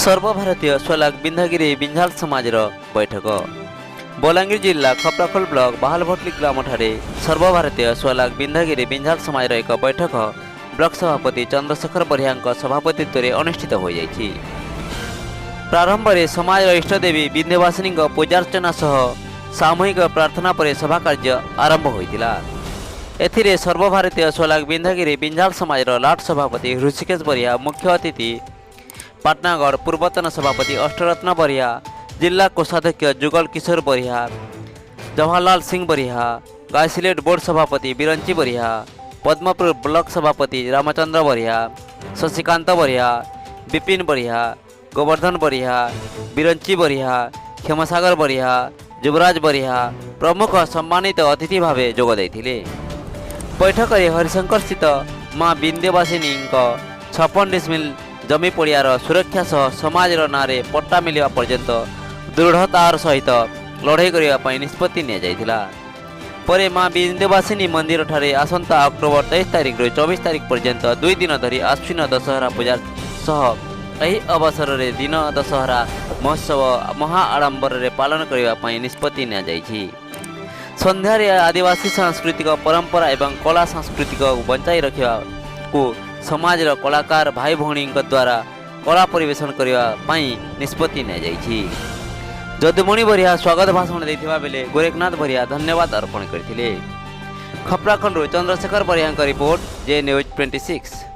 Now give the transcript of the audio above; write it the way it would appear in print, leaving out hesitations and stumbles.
ସର୍ବଭାରତୀୟ ସ୍ୱଲାକ ବିନ୍ଧଗିରି ବିଞ୍ଝାଲ ସମାଜର ବୈଠକ। ବଲାଙ୍ଗୀର ଜିଲ୍ଲା ଖପ୍ରାଖୋଲ ବ୍ଲକ ବାହାଲଭଟଲି ଗ୍ରାମଠାରେ ସର୍ବଭାରତୀୟ ସ୍ୱଲାକ ବିନ୍ଧଗିରି ବିଞ୍ଝାଲ ସମାଜର ଏକ ବୈଠକ ବ୍ଲକ ସଭାପତି ଚନ୍ଦ୍ରଶେଖର ବରିହାଙ୍କ ସଭାପତିତ୍ୱରେ ଅନୁଷ୍ଠିତ ହୋଇଯାଇଛି। ପ୍ରାରମ୍ଭରେ ସମାଜର ଇଷ୍ଟଦେବୀ ବିନ୍ଧ୍ୟବାସିନୀଙ୍କ ପୂଜାର୍ଚ୍ଚନା ସହ ସାମୂହିକ ପ୍ରାର୍ଥନା ପରେ ସଭା କାର୍ଯ୍ୟ ଆରମ୍ଭ ହୋଇଥିଲା। ଏଥିରେ ସର୍ବଭାରତୀୟ ସ୍ୱଲାକ ବିନ୍ଧଗିରି ବିଞ୍ଝାଲ ସମାଜର ଲାଟ ସଭାପତି ହୃଷିକେଶ ବରିହା ମୁଖ୍ୟ ଅତିଥି, ପାଟନାଗଡ଼ ପୂର୍ବତନ ସଭାପତି ଅଷ୍ଟରତ୍ନ ବରିହା, ଜିଲ୍ଲା କୋଷାଧ୍ୟକ୍ଷ ଯୁଗଲ କିଶୋର ବରିହା, ଜବାହରଲାଲ ସିଂ ବରିହା, ଗାଇସିଲେଟ ବୋର୍ଡ ସଭାପତି ବିରଞ୍ଚି ବରିହା, ପଦ୍ମପୁର ବ୍ଲକ ସଭାପତି ରାମଚନ୍ଦ୍ର ବରିହା, ଶଶିକାନ୍ତ ବରିହା, ବିପିନ ବରିହା, ଗୋବର୍ଦ୍ଧନ ବରିହା, ବିରଞ୍ଚି ବରିହା, କ୍ଷମସାଗର ବରିହା, ଯୁବରାଜ ବରିହା ପ୍ରମୁଖ ସମ୍ମାନିତ ଅତିଥି ଭାବେ ଯୋଗ ଦେଇଥିଲେ। ବୈଠକରେ ହରିଶଙ୍କର ସ୍ଥିତ ମା ବିନ୍ଧ୍ୟବାସିନୀଙ୍କ 56 ଡିସମିଲ ଜମି ପଡ଼ିଆର ସୁରକ୍ଷା ସହ ସମାଜର ନାଁରେ ପଟ୍ଟା ମିଳିବା ପର୍ଯ୍ୟନ୍ତ ଦୃଢ଼ତାର ସହିତ ଲଢ଼େଇ କରିବା ପାଇଁ ନିଷ୍ପତ୍ତି ନିଆଯାଇଥିଲା। ପରେ ମା ବିନ୍ଧ୍ୟବାସିନୀ ମନ୍ଦିରଠାରେ ଆସନ୍ତା ଅକ୍ଟୋବର 23 ତାରିଖରୁ 24 ତାରିଖ ପର୍ଯ୍ୟନ୍ତ 2 ଦିନ ଧରି ଆଶ୍ୱିନ ଦଶହରା ପୂଜା ସହ ଏହି ଅବସରରେ ଦିନ ଦଶହରା ମହୋତ୍ସବ ମହା ଆଡ଼ମ୍ବରରେ ପାଳନ କରିବା ପାଇଁ ନିଷ୍ପତ୍ତି ନିଆଯାଇଛି। ସନ୍ଧ୍ୟାରେ ଆଦିବାସୀ ସାଂସ୍କୃତିକ ପରମ୍ପରା ଏବଂ କଳା ସଂସ୍କୃତିକୁ ବଞ୍ଚାଇ ରଖିବାକୁ ସମାଜର କଳାକାର ଭାଇ ଭଉଣୀଙ୍କ ଦ୍ୱାରା କଳା ପରିବେଷଣ କରିବା ପାଇଁ ନିଷ୍ପତ୍ତି ନିଆଯାଇଛି। ଯଦୁମଣି ବରିହା ସ୍ୱାଗତ ଭାଷଣ ଦେଇଥିବା ବେଳେ ଗୋରେଖନାଥ ବରିହା ଧନ୍ୟବାଦ ଅର୍ପଣ କରିଥିଲେ। ଖପ୍ରାଖୋଲରୁ ଚନ୍ଦ୍ରଶେଖର ବରିହାଙ୍କ ରିପୋର୍ଟ, ଜେ ନ୍ୟୁଜ୍ 26।